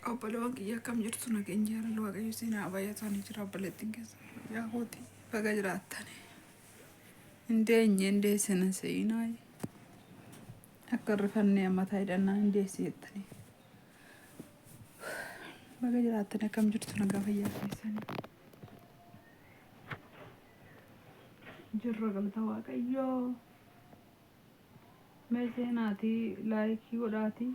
Obboleewwan kiyya, akkam jirtu? Nageenya jaalala Waaqayyo isin haa baay'atu. Ani jira, obboleettiin keessa fayyaa kooti, baga jiraattani. Hin deenye, hin deessina seenaa akka hin rifannee mataa hidhannaa hin deessi jettanii. Baga jiraattani, akkam jirtu? Nagaa fayyaa keessanii? Jirra, galata Waaqayyoo. Mee seenaatii like godhaatii.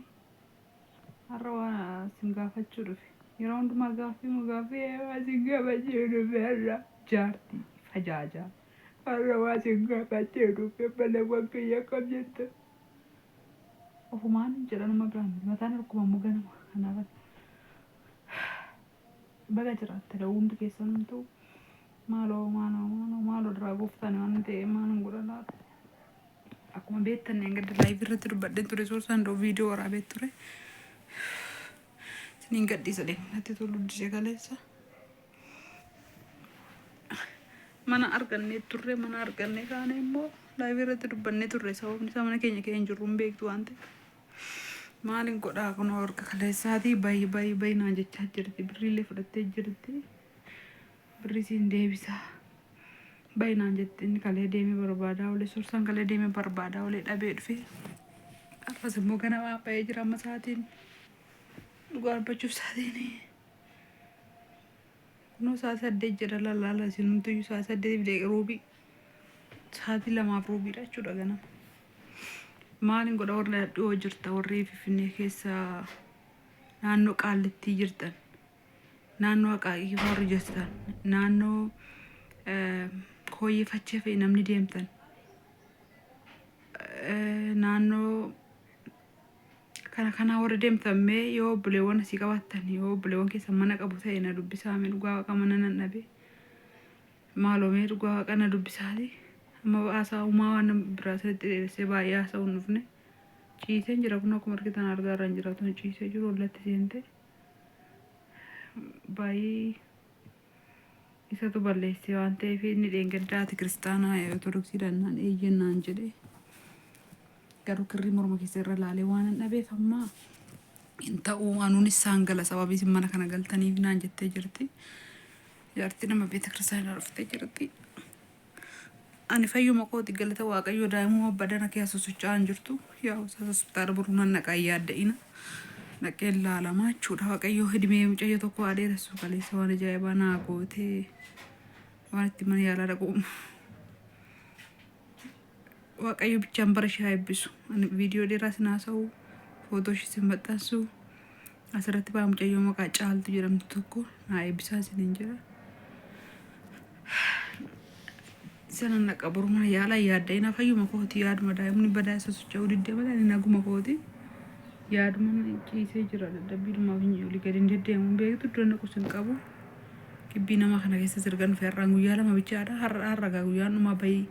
Har'a waan isin gaafachuu dhufe. Yeroo hundumaa gaaffii moo gaaffii waa isin gaafachuu dhufe har'a jaartii fajaajaa. Har'a waa isin gaafachuu dhufe, obboleewwan kiyya, akkam jirtu? Ofumaan jedha, nama biraan miti. Mataan dhukkuba immoo ganama kanaaf. Baga jiraatte hundi keessanumtuu. Maaloo, maaloo, maaloo, maaloo, duraa gooftaan waan ta'e maal godha laata? Akkuma beektan, gadda live irratti dubbadheen ture, suursaan doo viidiyoo waraabee ture. Isiniin gadhiisa natti tolu dide kaleessa. Mana argannee turre, mana argannee kaane immoo live irratti dubbannee turre. Sababni isaa mana keenya keenya hin jirru hin beektu waan ta'eef. Maaliin godhaa? Kun warqa kaleessaatii bayi, bayi, bayi naan jechaa jirti. Birriillee fudhattee jirti. Birrii siin deebisaa. Bayi naan jetti. Inni kalee deemee barbaadaa olee, sorsaan kalee deemee barbaadaa olee dhabee dhufe. Har'as immoo ganamaa ba'ee jira. Amma sa'aatiin, dhugaa dubbachuuf, sa'aatiin kunoo sa'a 8 jedha. Lallaala isinumtuyyuu, sa'a saddeetiif deeqe ruubii, sa'aatii lamaaf ruubiidha jechuudha ganama. Maaliin godha? Warri dhiyoo jirta, warri Finfinnee keessa naannoo Qaallittii jirtan, naannoo Aqaaqii warri jirtan, naannoo Kooyyee Fachee fa'i namni deemtan, naannoo kana kanaa warri deemtan, mee yoo obboleewwan asii qabaattan, yoo obboleewwan keessan mana qabu ta'e na dubbisaa. Mee dhugaa Waaqa mana nan dhabe. Maaloo, mee dhugaa Waaqa na dubbisaati. Amma haasaa uumaa waan biraa sirriitti dheeressee baay'ee haasa'uu hin dhufne. Ciiseen jira kun, akkuma argitan argaa irra hin jiraatu, ciisee jiru ollatti seente. Baay'ee isatu balleessee waan ta'eef, inni dheengaddaati kiristaanaa Ortodoksiidhaan naan eeyyannaan jedhe. Garuu kirrii morma keessa irra laalee waan hin dhabeef amma hin ta'uu, anuunis isaan gala, sababii isin mana kana galtaniif naan jettee jirti. Jaartii nama beeta kiristaanaa dhuftee jirti. Ani fayyuma kooti, galata Waaqayyoo. Daa'imuma badana keessa sosocho'aa hin jirtu. Yaa isa hospitaala boruu nan naqaa, hin yaadda'ina. Dhaqeen laalamaa jechuudha. Waaqayyoo hidimee mucayyoo tokko haa dheeressu. Kaleessa waan ajaa'ibaa naa gootee, waan itti mana yaalaa dhaqu. Waaqayyo bichaan bara ishee haa eebbisu. Ani viidiyoo dheeraa sin haasa'u, footoo ishee sin maxxansu. Asirratti baa mucayyoo maqaa Caaltu jedhamtu tokko naa eebbisaa isiniin jira. Sana naqa boru mana yaalaa, yaadda fayyuma kooti, yaaduma daa'imni badaa isa socho'uu diddee malee ani naguma kooti. Yaaduma ciisee jira, dadhabbiidhumaaf hin olii gadi hin deddeemu, hin beektu, iddoo naqus hin qabu. Gibbii nama kana keessa sirgan dhufe. Har'aan guyyaa 2 bichaadha. Har'a har'a gaa guyyaan dhumaa bahii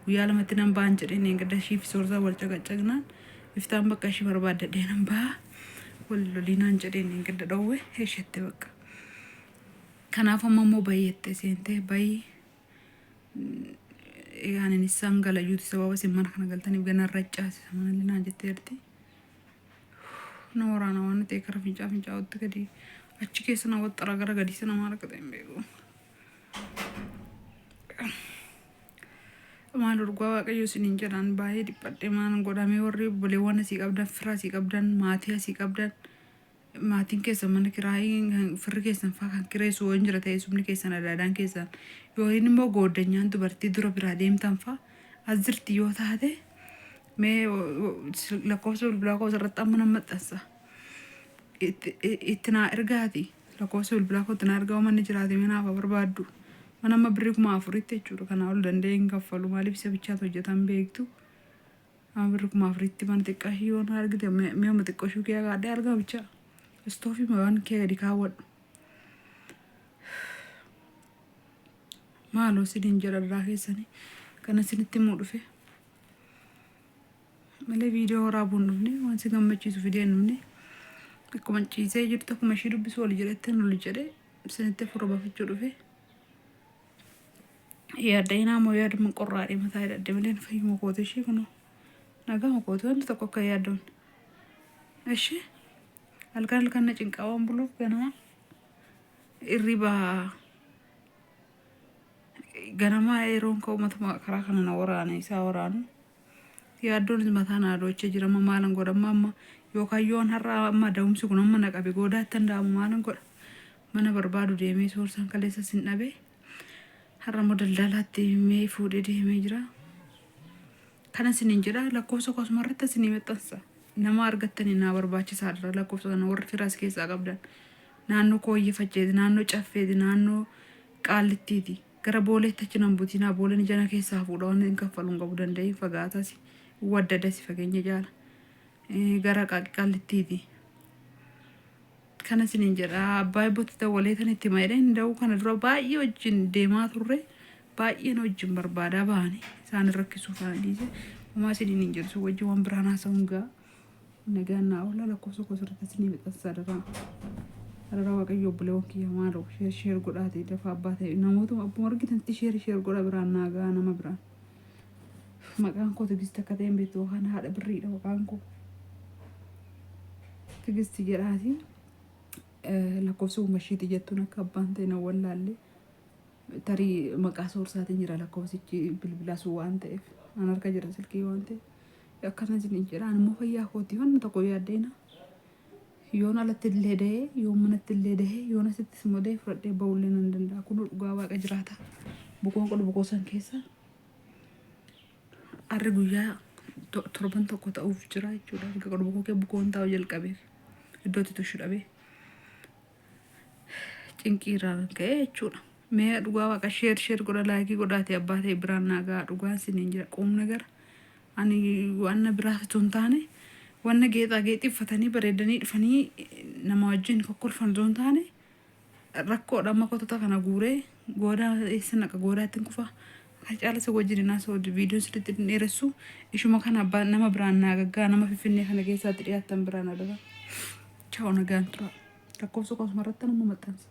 guyyaa 2tti nan ba'an jedheen eeggadda ishii fi soorsaa wal caqacaqnaan iftaan bakka ishii barbaaddadhee nan ba'a. Wal loliinaan jedheen eeggadda dhoowwe ishette bakka. Kanaaf amma immoo baay'attee seentee bayii ani isaan galayyuuti, sababa isin mana kana galtaniif gana racaasisa manallee naan jetteerti. Na waraana waan ta'e kara fincaa fincaa'utti gadi achi keessa na waxxara, gara gadii sana maal akka ta'e hin beeku. Maal, dhugaa Waaqayyo isiniin jedhaan, baay'ee dhiphadhe. Maal godhamee? Warri obboleewwan asii qabdan, fira asii qabdan, maatii asii qabdan, maatiin keessan mana kiraayii, firri keessan faa kan kireessu yoo hin jira ta'e, sumni keessan, adaadaan keessan yookiin immoo gooddanyaan dubartii dura biraa deemtan faa as jirti yoo taate, mee lakkoofsa bilbilaa koo asirratti amma nan maxxansa. Itti naa ergaati. Lakkoofsa bilbilaa koo itti naa ergaa, manni jiraate mee naaf haa barbaaddu. Mana amma birrii 4000tti jechuudha. Kanaa ol danda'ee hin kaffalu. Maaliif, isa bichaatu hojjetan beektu. Amma birrii 4000tti mana xiqqaa ishii yoo na argite, mi'uma xiqqoo ishuu kee kaadhee argaa bichaa. Istoofii waan kee gadi kaawwadhu. Maaloo isiniin jedha, irraa keessanii kana isinitti himuu dhufe. Malee viidiyoo waraabuun dhufne, waan si gammachiisu fidee hin dhufne. Akkuma ciisee jirtu, akkuma ishii dubbisu ol jedhetti ol jedhee isinitti fura baafachuu dhufe. Yaadda moo yaaduma qorraadhee mataa hidhadhe malee fayyuma kooti ishee kunoo nagaa kooti, wanti tokko akka yaaddoon. Ishee Halkan halkan na cinqaa waan buluuf ganama irriba ganama yeroon ka'u matuma karaa kana na waraana isaa waraanu. Yaaddoonis mataa na doochee jira amma maalan godha amma amma yookaan yoon har'a amma da'umsi kun amma na qabe goodaatti danda'amu maalan godha. Mana barbaadu deemee soorsaan kaleessa sin dhabe. Har'a immoo daldalaatti mee fuudhee deemee jira. Kana isiniin jedha lakkoofsa koo asuma irratti isinii maxxansa. Nama argattanii naa barbaachisaadha lakkoofsa kana warri firaas keessaa qabdan. Naannoo kooyyee facceeti, naannoo caffeeti, naannoo qaallittiiti. Gara booleetti achi nan butinaa booleen ijana keessaa fuudha waan hin kaffalu hin qabu danda'in fagaatas waddadasi fageenya jaala. Gara qaallittiiti. Kana isiniin jedha abbaa eebbootti dawwalee tan itti hima jedheen da'uu kana dura baay'ee wajjin deemaa turre baay'een wajjin barbaadaa bahanii isaan rakkisuu faana dhiise homaa isiniin hin jedhu sun wajjin waan biraan haasa'uun ga'a nagaan naa oola lakkoofsa koo sirriitti isinii maxxansa adaraa adaraa waaqayyo obboleewwan kiyya maaloo sheer sheer godhaatee dafaa abbaa ta'e namootuma abbuma argitanitti sheer sheer godha biraan naa ga'a nama biraan maqaan koo Tigist akka ta'e hin beektu yookaan haadha birriidha maqaan koo. Tigisti jedhaati lakkoofsa uummashiiti jettuun akka abbaan ta'e na wallaalle tarii maqaa soorsaatiin jira lakkoofsichi bilbilaa sun waan ta'eef an harka jira silkii waan ta'eef akkana isin jedha an immoo fayyaa kooti wanna tokko yaaddeena yoon alatti illee dahee yoon manatti illee dahee yoon asittis immoo dahee fudhadhee ba'ullee nan danda'a kun dhugaa waaqa jiraata bukoon qodhu bukoo san keessa Har'i guyyaa torban tokko ta'uuf jira jechuudha. Erga qodhu bukoo kee bukoon taa'u jalqabeef iddoo itti tushu dhabee cinqii irraa kan ka'e jechuudha. Mee dhugaa waaqa sheer sheer godha laayikii godhaati abbaa ta'e biraan naa ga'a dhugaan siniin jira quumna gara ani wanna biraa osoo hin taane wanna geexaa geexii uffatanii bareedanii dhufanii nama wajjin kokkolfan osoo hin taane Rakkoodha amma kotota kana guuree goodaa eessa naqa goodaatti hin kufa. Kan caala isa wajjin hin haasa'u viidiyoon sirriitti hin dheeressu. Ishuma kana abbaa nama biraan naa gaggaa nama finfinnee kana keessaatti dhiyaattan biraan adara. Chaaw nagaan tura. Lakkoofsa koo asuma irratti nama maxxansa.